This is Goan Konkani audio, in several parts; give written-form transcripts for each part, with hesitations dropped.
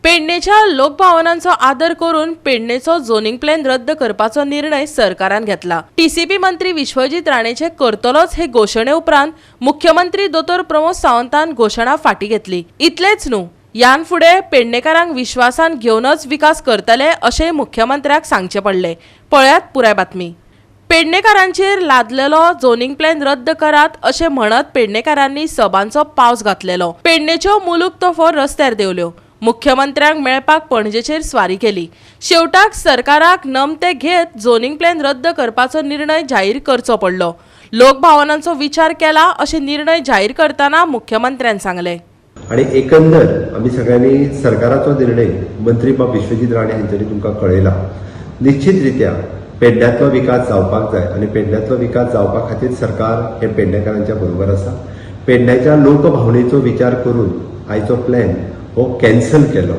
पेडणेच्या लोकभावनांचो आदर करून पेडणेचो झोनिंग प्लॅन रद्द करपाचो निर्णय सरकारान घेतला. टीसीपी मंत्री विश्वजीत राणेचे करतलोच हे घोशणे उपरांत मुख्यमंत्री दोतोर प्रमोद सावंतान घोशणा फाटी घेतली. इतलेच न्हू, यान फुडें पेडणेकारांक विश्वासान घेवनच विकास करतले अशेंय मुख्यमंत्र्याक सांगचें पडलें. पळयात पुराय बातमी. पेडणेकारांचेर लादलेलो झोनिंग प्लॅन रद्द करात अशें म्हणत पेडणेकारांनी सभांचो पावस घातलेलो. पेडणेच्यो मुलूक तोफो रस्त्यार देंवल्यो. मुख्यमंत्र्यांक मेळपाक पणजेचेर स्वारी केली. शेवटाक सरकाराक नमते घेत झोनिंग प्लॅन रद्द करपाचो निर्णय जाहीर करचो पडलो. लोकभावनांचो विचार केला अशें निर्णय जाहीर करतना मुख्यमंत्र्यान सांगलें. आणि एकंदर आमी सगळ्यांनी सरकाराचो निर्णय मंत्री बाब विश्वजीत राणे हांच्यांनी तुमकां कळयला. निश्चित रित्या पेडण्यांतलो विकास जावपाक जाय आनी पेडण्यांतलो विकास जावपा खातीर सरकार हे पेडणेकारांच्या बरोबर आसा. पेडण्याच्या लोकभावनेचो विचार करून आयचो प्लॅन हो कॅन्सल केलो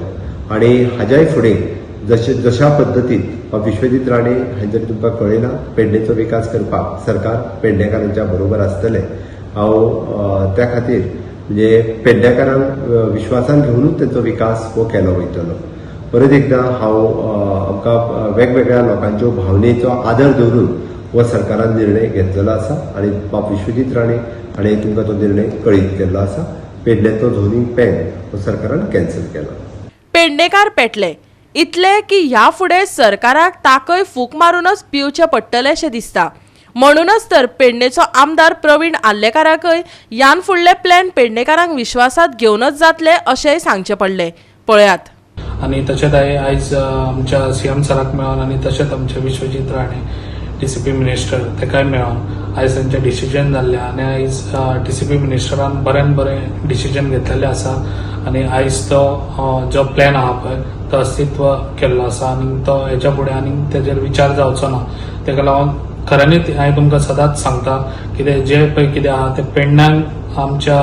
आनी हाज्याय फुडें जशे जशा पद्दतीन बाब विश्वजीत राणे हांच्यांनी तुमकां कळयला, पेडणेचो विकास करपाक सरकार पेडणेकारांच्या बरोबर आसतलें. हांव त्या खातीर म्हणजे पेडणेकारांक विश्वासान घेवनूच तेंचो विकास हो केलो वयतलो. परत एकदां हांव आमकां वेगवेगळ्या लोकांच्यो भावनेचो आदर दवरून हो सरकारान निर्णय घेतलेलो आसा आनी बाब विश्वजीत राणे हाणें तुमकां तो निर्णय कळीत केल्लो आसा. पेडण्याचो झोनींग प्लॅन हो सरकारान कॅन्सल केला. पेडणेकार पेटले इतले की ह्या फुडें सरकाराक ताकय फूक मारूनच पिवचें पडटलें अशें दिसता. म्हणूनच तर पेडणेचो आमदार प्रवीण आर्लेकाराकय ह्यान फुडले प्लॅन पेडणेकारांक विश्वासात घेवनच जातले अशेंय सांगचें पडलें. पळयात. आनी तशेंच हांवें आयज आमच्या सीएम सराक मेळोन आनी तशेंच आमचे विश्वजीत राणे टीसीपी मिनिस्टर तेकाय मेळोन आयज तेंचें डिसिजन जाल्लें आनी आयज टीसीपी मिनिस्टरान बऱ्यान बरें डिसिजन घेतलेलें आसा आनी आयज तो जो प्लॅन आहा पळय तो अस्तित्व केल्लो आसा आनी तो हेच्या फुडें आनीक तेजेर विचार जावचो ना. तेका लागून खऱ्यांनीच हांवें तुमकां सदांच सांगता, कितें जे पळय कितें आहा तें पेडण्यांक आमच्या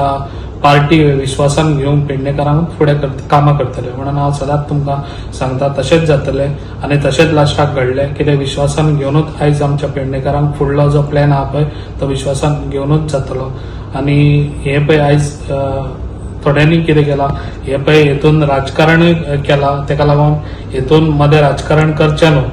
पार्टी विश्वासान घेवन पेडणेकारांक फुडें कामां करतले म्हणून हांव सदांच तुमकां सांगता. तशेंच जातलें आनी तशेंच लास्टाक घडलें. कितें विश्वासान घेवनूच आयज आमच्या पेडणेकारांक फुडलो जो प्लॅन आहा पळय तो विश्वासान घेवनूच जातलो. आनी हे पळय आयज थोड्यांनी कितें केलां, हे पळय हेतून राजकारणूय केलां. तेका लागून हेतून मदें राजकारण करचें न्हू.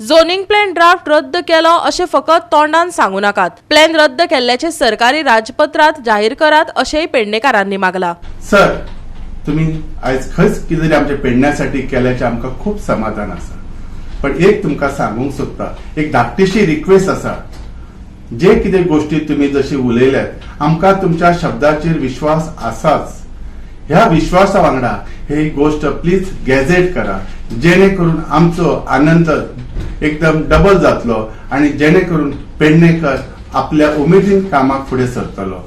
झोनिंग प्लॅन ड्राफ्ट रद्द केलो अशें फकत तोंडान सांगू नाकात, प्लॅन रद्द केल्ल्याचे सरकारी राजपत्रांत जाहीर करात अशेंय पेडणेकारांनी मागला. सर, तुम्ही आयज खंयच कितें तरी आमच्या पेडण्यासाठी केल्याचें आमकां खूब समाधान आसा. पण एक तुमकां सांगूंक सोदता, एक धाकटीशी रिक्वेस्ट आसा. जे कितें गोश्टी तुमी जशी उलयल्यात, आमकां तुमच्या शब्दाचेर विश्वास आसाच. ह्या विश्वासा वांगडा ही गोश्ट प्लीज गॅझेट करा, जेणे करून आमचो आनंद एकदम डबल जातलो आणि जेणे करून पेडणेकर आपल्या उमेदीन कामाक फुडें सरतलो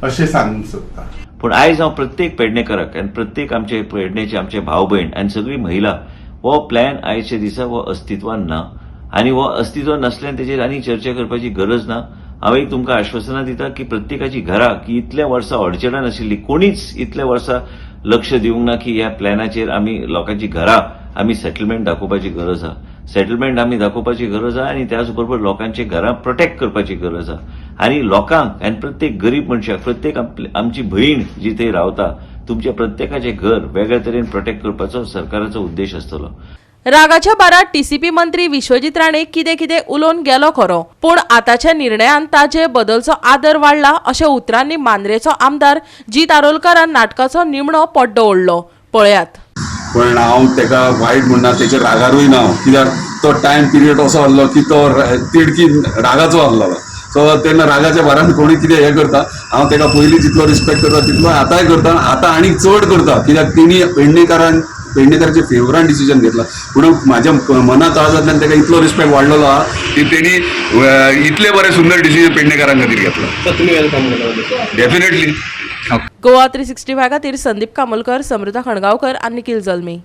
अशें सांगूंक सोदता. पूण आयज हांव प्रत्येक पेडणेकाराक आनी प्रत्येक आमचे पेडणेचे आमचे भाव भयण आनी सगळी महिला, हो प्लॅन आयच्या दिसा हो अस्तित्वान ना आनी हो अस्तित्वान नासल्यान तेजेर आनी चर्चा करपाची गरज ना. हांव एक तुमकां आश्वासनां दिता की प्रत्येकाची घरां की इतल्या वर्सां अडचणान आशिल्ली, कोणीच इतल्या वर्सां लक्ष दिवंक ना की ह्या प्लॅनाचेर आमी लोकांची घरां आमी सेटलमेंट दाखोवपाची गरज आहा. सेटलमेंट आमी दाखोवपाची गरज आहा आनी त्याच बरोबर लोकांची घरां प्रोटेक्ट करपाची गरज आहा आनी लोकांक आनी प्रत्येक गरीब मनशाक, प्रत्येक आमची भयण जी थंय रावता, तुमच्या प्रत्येकाचें घर वेगळ्या तरेन प्रोटेक्ट करपाचो सरकाराचो उद्देश आसतलो. रागाच्या भारात टीसीपी मंत्री विश्वजीत राणे कितें कितें उलोवन गेलो खरो, पूण आतांच्या निर्णयान ताजे बदलचो आदर वाडला अशें उतरांनी मांद्रेचो आमदार जीत आरोलकारान नाटकाचो निमणो पड्डो ओडलो. पळयात. पण हांव तेका वायट म्हणना, तेच्या रागारूय ना हांव, कित्याक तो टायम पिरियड असो आहलो की तो तिडकी रागाचो आहलो. सो तेन्ना रागाच्या भारान कोणी कितें हें करता. हांव तेका पयलीं जितलो रिस्पेक्ट करता तितलो आतांय करता, आतां आनीक चड करता, कित्याक तेणी पेडणेकाराच्या फेवरान डिसिजन घेतला. म्हणून म्हाज्या मना काळजांतल्यान तेका इतलो रिस्पेक्ट वाडलेलो आहा की तेणी इतले बरें सुंदर डिसिजन पेडणेकारां खातीर घेतला. तुम्ही welcome केलं. डेफिनेटली. गोवा 365 खातीर संदीप कामोलकर, समृता खणगांवकर आनी निखिल जल्मी.